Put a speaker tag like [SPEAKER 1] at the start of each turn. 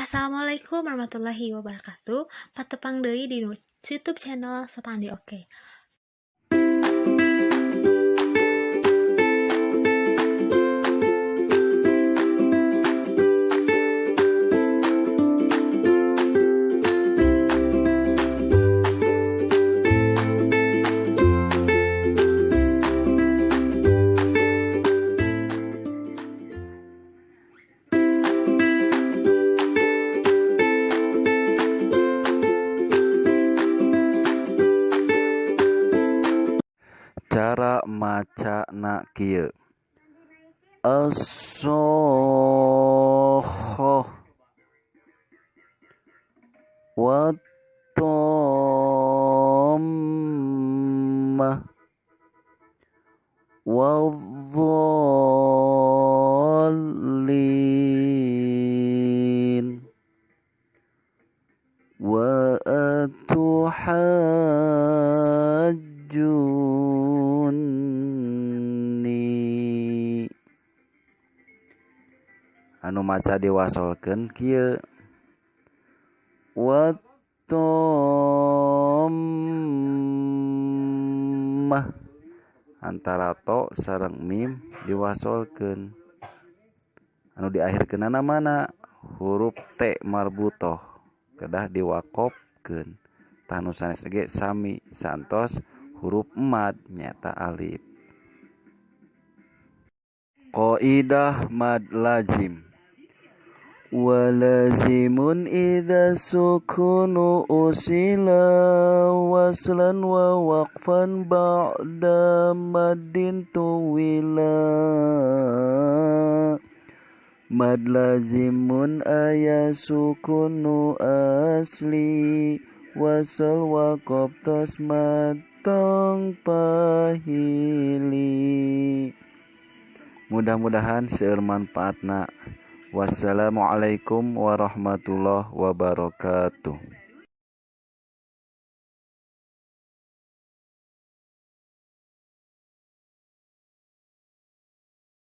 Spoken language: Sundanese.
[SPEAKER 1] Assalamualaikum warahmatullahi wabarakatuh. Patepang deui di YouTube channel Sopandi Oke.
[SPEAKER 2] Cara macana kieu as-sokhah wat-tammah wadh-dhallin wa atuhajjunni. Anu maca diwasolkeun kieu wat-tammah antara to sareng mim diwasolkeun. Anu diakhirkeunana mana huruf T marbutoh kedah diwakofkeun. Tah nu sanes ge sami santos huruf mad nyaeta alif. Qaidah mad lazim. Walazimun idza sukunu usila waslan wa waqfan ba'da maddin tuwila. Mad lazimun aya sukunu asli wasal waqaf tos matong pahili. Mudah-mudahan seueur manfaatna. Wassalamualaikum warahmatullahi wabarakatuh.